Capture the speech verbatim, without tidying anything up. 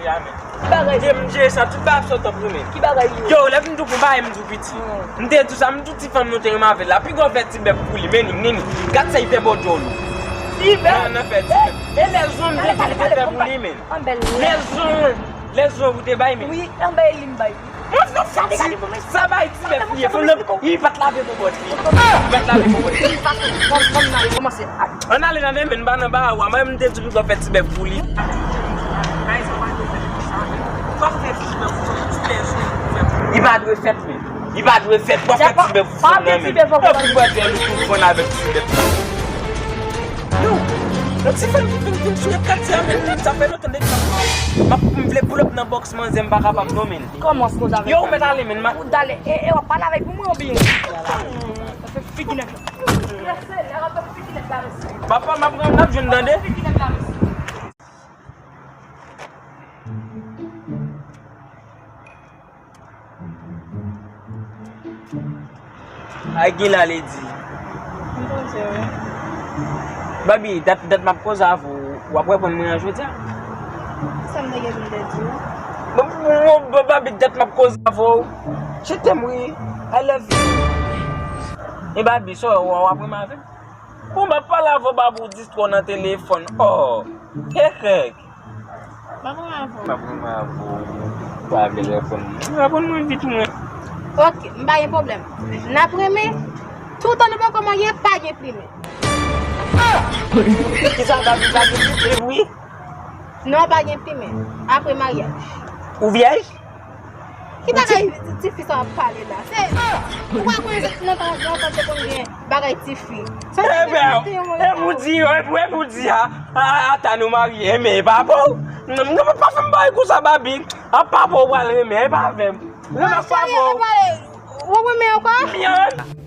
Ki bagay? M jere sa, tout bagay ap sot tanpri men. Ki bagay li ye? Yo, lè m di w pou bagay m di w piti. Hmm. M te di w sa, m di w ti fanm nou te renmen avè l la. Pi gwo fè ti bèf pou li, men li, men li. Gad sa li fè bò djòl ou. Ti bèf? Nan, nan fè ti bèf. E, e lèzon m te di w pou fè pou li, men. Lèzon, lèzon ou te bay, men. Wi, anba e li m bay. Mwen fè sa, sa bay ti bèf li ye. Fanm nan, li pa t lave bobòt li. Li pa t lave bobòt li. Ann ale nan demen, n pa nan ba a wa. Mwen, m te di pou fè ti bèf pou li. Li pa dwe fèt, men. Li pa dwe fèt. Mwen fè ti bèf pou fanm nan, men. Mwen fè ti bèf pou fanm nan avèk ti bèf. Yo, yon ti fanm ki vin, vin sou katye a, men, sa fè lontan depi m ap, m ap, m vle pull up nan bòks manzè, m pa kapab non, men. Kòman se konsa avèk... Yo, ou mèt ale, men, ma... Ou t ale, e, e, w ap pale avèk pou mwen oubyen? Figi nèg la. Figi nèg la, mesye. Papa, m ap pran, n ap jwenn, tande? Figi nèg la, mesye. Ay, gen la, Lady. M poze w. Baby, dat, dat m ap koze avè w, w ap reponn mwen an jodi a? Sa m te gen pou m te di w? Bon, bon, bon, bon, Baby, dat m ap koze avè w. Je t'aime, wi. I love you. E Baby, sa w, w ap renmen avè m? Bon, m ap pale avè w, Baby, w distwè w nan telefòn. Oh, kèkèk. M ap renmen avè w. M ap renmen avè w. Ou pa vle reponn mwen. Reponn mwen vit mwen. Ok, m pa gen pwoblèm. N ap renmen. Toutan nou poko marye, pa gen plimen. Kisa w ta di, pa gen plimen, wi? Non, pa gen plimen. Apre maryaj. Ou vyèj? Ki bagay ti, ti fi sa ap pale la? Se, ou pa konnen se nan tan lontan te konn gen bagay ti fi. Sa se... Ebyen, e pou di, e pou, e pou di a, a, a, ata nou marye, men e pa bon. Non, non, pa fè m bagay konsa, Baby. A pa bon, ou pral renmen, e pa avè m. Renmen pa bon. Ou renmen ankò? Mwen.